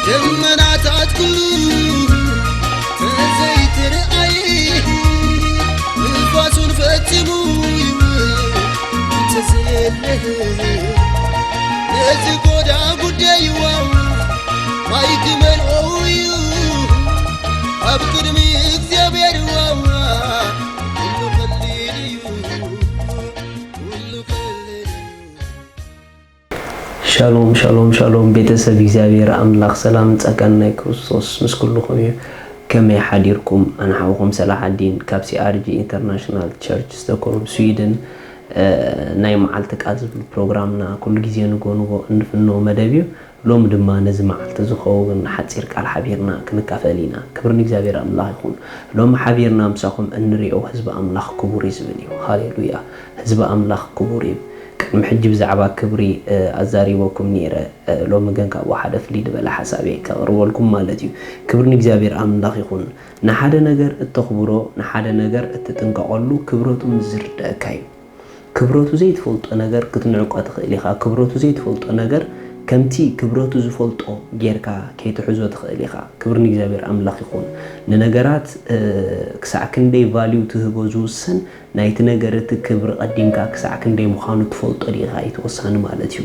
ደመናታት ኩሉ ተዘይትርኣይ፣ ንፋሱን ፈጺሙ ይውል እንተዘየለ፣ ነዚ ጎዳ ጉዳይዋ ማይ ክመልኦ እዩ ኣብ ቅድሚ እግዚኣብሔር ዋዋ። ኩሉ ቀሊል እዩ፣ ኩሉ ቀሊል እዩ። ሻሎም ሻሎም ሻሎም፣ ቤተሰብ እግዚኣብሔር ኣምላኽ ሰላም ጸጋን ናይ ክርስቶስ ምስ ኩልኹም እዩ። ከመይ ሓዲርኩም? ኣነ ሓውኹም ሰላሓዲን ካብ ሲኣርጂ ኢንተርናሽናል ቸርች ስቶክሆልም ስዊድን። እ፣ ናይ መዓልቲ ቃል ዝብል ፕሮግራምና ኩሉ ግዜ ንጎ ንጎ እንፍኖ መደብ እዩ። ሎሚ ድማ ነዚ መዓልቲ ዝኸውን ሓጺር ቃል ሓቢርና ክንካፈል ኢና። ክብሪ ንእግዚኣብሔር ኣምላኽ ይኹን። ሎሚ ሓቢርና ምሳኹም እንሪኦ ህዝቢ ኣምላኽ ክቡር እዩ ዝብል እዩ። ሃሌሉያ! ህዝቢ ኣምላኽ ክቡር እዩ። ቅድሚ ሕጂ ብዛዕባ ክብሪ፣ እ፣ ኣዛሪበኩም ነይረ። እ፣ ሎሚ ግን ካብኡ ሓደ ፍልይ ዝበለ ሓሳብ እየ ከቕርበልኩም ማለት እዩ። ክብሪ ንእግዚኣብሔር ኣምላኽ ይኹን። ንሓደ ነገር እተኽብሮ፣ ንሓደ ነገር እትጥንቀቐሉ ክብረቱ ምስ ዝርደኣካ እዩ። ክብረቱ ዘይትፈልጦ ነገር ክትንዕቆ ትኽእል ኢኻ። ክብረቱ ዘይትፈልጦ ነገር ከምቲ ክብረቱ ዝፈልጦ ጌርካ ከይትሕዞ ትኽእል ኢኻ። ክብሪ ንእግዚኣብሔር ኣምላኽ ይኹን። ንነገራት፣ እ፣ ክሳዕ ክንደይ ቫልዩ ትህቦ ዝውሰን ናይቲ ነገር እቲ ክብሪ ቀዲምካ ክሳዕ ክንደይ ምዃኑ ትፈልጦ ዲኻ እዩ ተወሳኒ ማለት እዩ።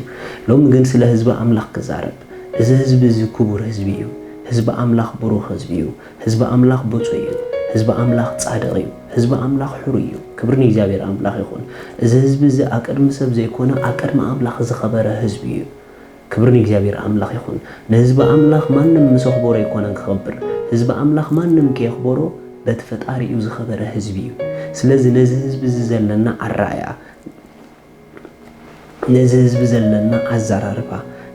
ሎሚ ግን ስለ ህዝቢ ኣምላኽ ክዛረብ። እዚ ህዝቢ እዚ ክቡር ህዝቢ እዩ። ህዝቢ ኣምላኽ ብሩኽ ህዝቢ እዩ። ህዝቢ ኣምላኽ ብፁዕ እዩ። ህዝቢ ኣምላኽ ጻድቕ እዩ። ህዝቢ ኣምላኽ ሕሩይ እዩ። ክብሪ ንእግዚኣብሔር ኣምላኽ ይኹን። እዚ ህዝቢ እዚ ኣብ ቅድሚ ሰብ ዘይኮነ ኣብ ቅድሚ ኣምላኽ ዝኸበረ ህዝቢ እዩ። ክብሪ ንእግዚኣብሔር ኣምላኽ ይኹን። ንህዝቢ ኣምላኽ ማንም ምስ ኣኽበሮ ኣይኮነን ክኸብር። ህዝቢ ኣምላኽ ማንም ከየኽበሮ በቲ ፈጣሪኡ ዝኸበረ ህዝቢ እዩ። ስለዚ ነዚ ህዝቢ እዚ ዘለና ኣረኣእያ፣ ነዚ ህዝቢ ዘለና ኣዘራርባ፣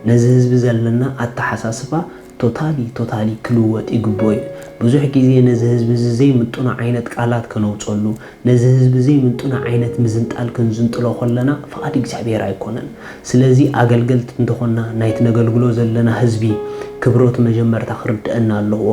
ነዚ ህዝቢ ዘለና ኣተሓሳስባ ቶታሊ፣ ቶታሊ ክልወጥ ይግብኦ እዩ። ብዙሕ ግዜ ነዚ ህዝቢ እዚ ዘይምጥኖ ዓይነት ቃላት ከነውፀሉ፣ ነዚ ህዝቢ ዘይምጥኖ ዓይነት ምዝንጣል ክንዝንጥሎ ከለና ፍቓድ እግዚኣብሔር ኣይኮነን። ስለዚ ኣገልገልቲ እንተኾንና ናይቲ ነገልግሎ ዘለና ህዝቢ ክብረቱ መጀመርታ ክርድአና ኣለዎ።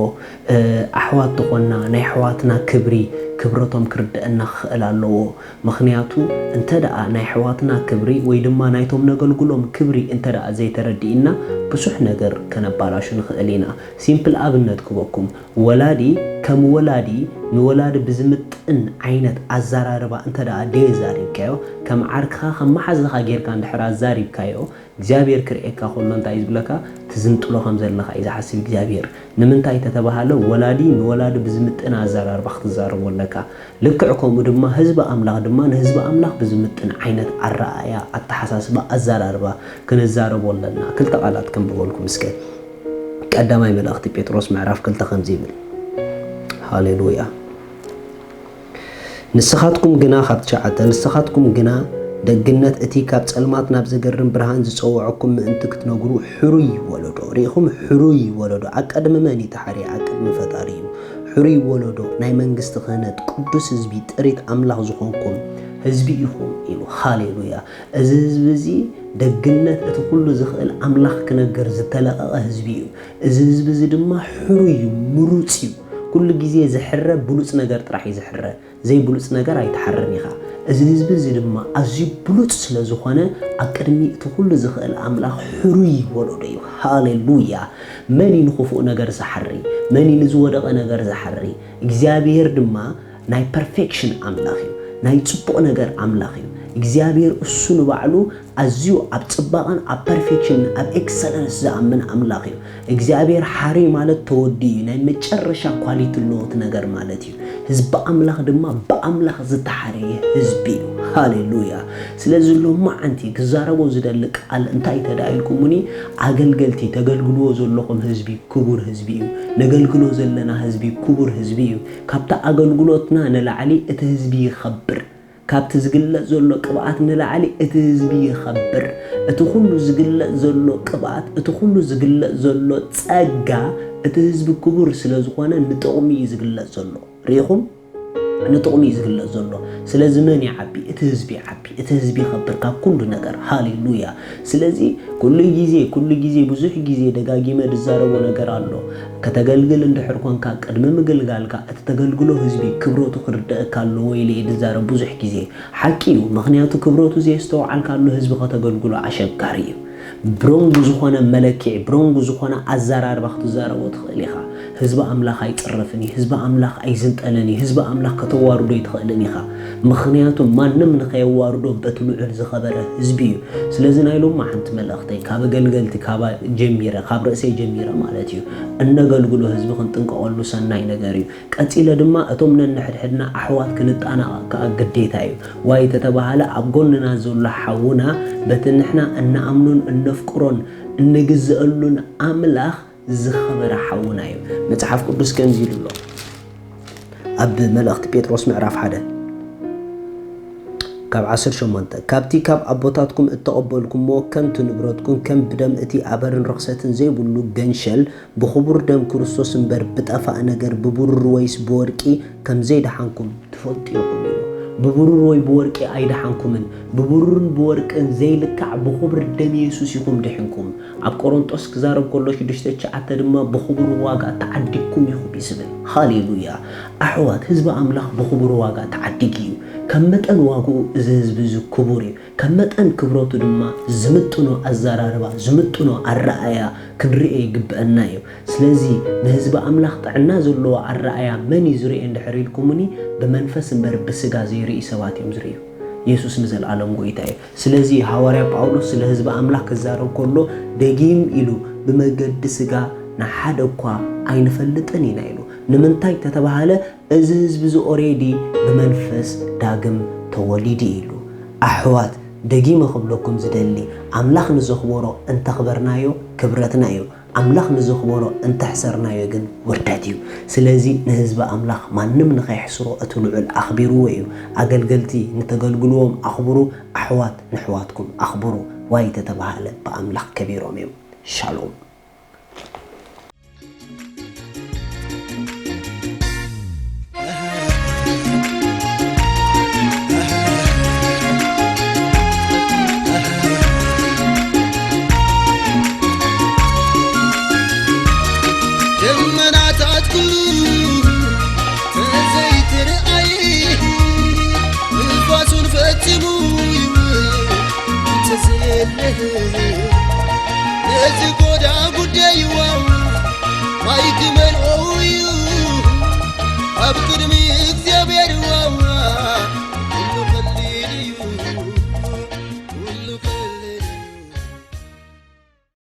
እ፣ ኣሕዋት ተኾንና ናይ ኣሕዋትና ክብሪ ክብረቶም ክርድአና ክኽእል ኣለዎ። ምኽንያቱ እንተ ደኣ ናይ ኣሕዋትና ክብሪ ወይ ድማ ናይቶም ነገልግሎም ክብሪ እንተ ደኣ ዘይተረዲእና ብዙሕ ነገር ከነባላሹ ንኽእል ኢና። ሲምፕል ኣብነት ክበኩም፣ ወላዲ ከም ወላዲ ንወላዲ ብዝምጥን ዓይነት ኣዘራርባ እንተ ደኣ ደየዛሪብካዮ፣ ከም ዓርክኻ ከም መሓዝኻ ጌርካ እንድሕር ኣዛሪብካዮ፣ እግዚኣብሔር ክርእየካ ከሎ እንታይ እዩ ዝብለካ? ትዝንጥሎ ከም ዘለኻ እዩ ዝሓስብ እግዚኣብሔር። ንምንታይ ተተባሃለ ወላዲ ንወላዲ ብዝምጥን ኣዘራርባ ክትዛረቦ ኣለካ። ልክዕ ከምኡ ድማ ህዝቢ ኣምላኽ ድማ ንህዝቢ ኣምላኽ ብዝምጥን ዓይነት ኣረኣእያ፣ ኣተሓሳስባ፣ ኣዘራርባ ክንዛረቦ ኣለና። ክልተ ቃላት ከንብበልኩም እስከ። ቀዳማይ መልእኽቲ ጴጥሮስ ምዕራፍ ክልተ ከምዚ ይብል። ሃሌሉያ። ንስኻትኩም ግና፣ ካብ ትሽዓተ፣ ንስኻትኩም ግና ደግነት እቲ ካብ ጸልማት ናብ ዘገርም ብርሃን ዝጸውዐኩም ምእንቲ ክትነግሩ፣ ሕሩይ ወለዶ፣ ርኢኹም? ሕሩይ ወለዶ። ኣቀድሚ መን እዩ ተሓርየ? ኣቀድሚ ፈጣሪ እዩ። ሕሩይ ወለዶ፣ ናይ መንግስቲ ክህነት፣ ቅዱስ ህዝቢ፣ ጥሪት ኣምላኽ ዝኾንኩም ህዝቢ ኢኹም ኢሉ። ሃሌሉያ። እዚ ህዝቢ እዚ ደግነት እቲ ኩሉ ዝኽእል ኣምላኽ ክነግር ዝተለቐቐ ህዝቢ እዩ። እዚ ህዝቢ እዚ ድማ ሕሩይ እዩ፣ ምሩጽ እዩ። ኩሉ ግዜ ዝሕረ ብሉጽ ነገር ጥራሕ እዩ ዝሕረ። ዘይብሉጽ ነገር ኣይትሓርን ኢኻ። እዚ ህዝቢ እዚ ድማ ኣዝዩ ብሉጽ ስለ ዝኾነ፣ ኣብ ቅድሚ እቲ ኩሉ ዝኽእል ኣምላኽ ሕሩይ ወለዶ እዩ። ሃሌሉያ! መን እዩ ንኽፉእ ነገር ዝሓሪ? መን እዩ ንዝወደቐ ነገር ዝሓሪ? እግዚኣብሄር ድማ ናይ ፐርፌክሽን ኣምላኽ እዩ። ናይ ጽቡቕ ነገር ኣምላኽ እዩ። እግዚኣብሄር እሱ ንባዕሉ ኣዝዩ ኣብ ጽባቐን ኣብ ፐርፌክሽንን ኣብ ኤክሰለንስ ዝኣምን ኣምላኽ እዩ። እግዚኣብሔር ሓሪ ማለት ተወዲ እዩ። ናይ መጨረሻ ኳሊቲ ኣለዎ እቲ ነገር ማለት እዩ። ህዝቢ ኣምላኽ ድማ ብኣምላኽ ዝተሓረየ ህዝቢ እዩ። ሃሌሉያ። ስለዚ ሎማዓንቲ ክዛረቦ ዝደሊ ቃል እንታይ ተዳኢልኩምኒ? ኣገልገልቲ ተገልግልዎ ዘለኹም ህዝቢ ክቡር ህዝቢ እዩ። ነገልግሎ ዘለና ህዝቢ ክቡር ህዝቢ እዩ። ካብቲ ኣገልግሎትና ንላዕሊ እቲ ህዝቢ ይኸብር። ካብቲ ዝግለጽ ዘሎ ቅብኣት ንላዕሊ እቲ ህዝቢ ይኸብር። እቲ ኩሉ ዝግለጽ ዘሎ ቅብኣት፣ እቲ ኩሉ ዝግለጽ ዘሎ ጸጋ፣ እቲ ህዝቢ ክቡር ስለ ዝኾነ ንጥቕሚ እዩ ዝግለጽ ዘሎ። ርኢኹም? ንጥቕሚ እዩ ዝግለጽ ዘሎ። ስለዚ መን ይዓቢ? እቲ ህዝቢ ይዓቢ። እቲ ህዝቢ ይኸብር ካብ ኩሉ ነገር። ሃሌሉያ። ስለዚ ኩሉ ግዜ፣ ኩሉ ግዜ፣ ብዙሕ ግዜ ደጋጊመ ዝዛረቦ ነገር ኣሎ። ከተገልግል እንድሕር ኮንካ፣ ቅድሚ ምግልጋልካ እቲ ተገልግሎ ህዝቢ ክብረቱ ክርደአካ ኣለዎ ኢለ እየ ዝዛረብ ብዙሕ ግዜ። ሓቂ እዩ። ምኽንያቱ ክብረቱ ዘየስተውዓልካሉ ህዝቢ ከተገልግሎ ኣሸጋሪ እዩ። ብሮንግ ዝኾነ መለክዒ፣ ብሮንግ ዝኾነ ኣዘራርባ ክትዛረቦ ትኽእል ኢኻ። ህዝቢ ኣምላኽ ኣይጽረፍን እዩ። ህዝቢ ኣምላኽ ኣይዝንጠልን እዩ። ህዝቢ ኣምላኽ ከተዋርዶ ኣይትኽእልን ኢኻ። ምኽንያቱ ማንም ንኸየዋርዶ በቲ ልዑል ዝኸበረ ህዝቢ እዩ። ስለዚ ናይ ሎማዓንቲ መልእኽተይ ካብ ኣገልገልቲ፣ ካብ ጀሚረ፣ ካብ ርእሰይ ጀሚረ ማለት እዩ፣ እነገልግሎ ህዝቢ ክንጥንቀቐሉ ሰናይ ነገር እዩ። ቀጺለ ድማ እቶም ነንሕድሕድና ኣሕዋት ክንጣነቐቕ ከኣ ግዴታ እዩ። ዋይ ተተባሃለ ኣብ ጎንና ዘሎ ሓውና በቲ ንሕና እንኣምኖን እነፍቅሮን እንግዝአሉን ኣምላኽ ዝኸበረ ሓውና እዩ። መጽሓፍ ቅዱስ ከምዚ ኢሉ ኣሎ ኣብ መልእኽቲ ጴጥሮስ ምዕራፍ ሓደ ካብ ዓሰርተ ሸሞንተ፣ "ካብቲ ካብ ኣቦታትኩም እተቐበልኩሞ ከንቱ ንብረትኩም ከም ብደም እቲ ኣበርን ርኽሰትን ዘይብሉ ገንሸል ብኽቡር ደም ክርስቶስ እምበር ብጠፋእ ነገር ብብሩር ወይስ ብወርቂ ከም ዘይደሓንኩም ትፈልጡ ኢኹም" ኢሉ። ብብሩር ወይ ብወርቂ ኣይደሓንኩምን። ብብሩርን ብወርቅን ዘይልካዕ ብኽቡር ደም የሱስ ኢኹም ድሒንኩም። ኣብ ቆሮንጦስ ክዛረብ ከሎ ሽዱሽተ ትሽዓተ ድማ ብኽቡር ዋጋ ተዓዲግኩም ኢኹም እዩ ዝብል። ሃሌሉያ! ኣሕዋት፣ ህዝቢ ኣምላኽ ብኽቡር ዋጋ ተዓዲጉ እዩ። ከም መጠን ዋግኡ እዚ ህዝቢ እዚ ክቡር እዩ። ከም መጠን ክብረቱ ድማ ዝምጥኖ ኣዘራርባ፣ ዝምጥኖ ኣረኣእያ ክንርእዮ ይግብአና እዩ። ስለዚ ንህዝቢ ኣምላኽ ጥዕና ዘለዎ ኣረኣእያ መን እዩ ዝርእዮ እንድሕር ኢልኩምኒ፣ ብመንፈስ እምበር ብስጋ ዘይርእዩ ሰባት እዮም ዝርእዩ። የሱስ ንዘለኣለም ጎይታ እዩ። ስለዚ ሃዋርያ ጳውሎስ ስለ ህዝቢ ኣምላኽ ክዛረብ ከሎ ደጊም ኢሉ፣ "ብመገዲ ስጋ ንሓደ እኳ ኣይንፈልጥን ኢና" ኢሉ። ንምንታይ ተተባሃለ፣ እዚ ህዝቢ እዚ ኦሬዲ ብመንፈስ ዳግም ተወሊዱ ኢሉ። ኣሕዋት፣ ደጊመ ክብለኩም ዝደሊ፣ ኣምላኽ ንዘኽበሮ እንተኽበርናዮ ክብረትና እዩ። ኣምላኽ ንዘኽበሮ እንተሕሰርናዮ ግን ውርደት እዩ። ስለዚ ንህዝቢ ኣምላኽ ማንም ንኸይሕስሮ እቲ ልዑል ኣኽቢርዎ እዩ። ኣገልገልቲ ንተገልግልዎም ኣኽብሩ፣ ኣሕዋት ንኣሕዋትኩም ኣኽብሩ። ዋይ ተተባሃለ ብኣምላኽ ከቢሮም እዮም። ሻሎም። ደመናታትኩ ተዘይትርኣይ ንፋሱን ፈጺሙ ይውል ተዘየለ ነዚ ጎዳ ጉዳይዋ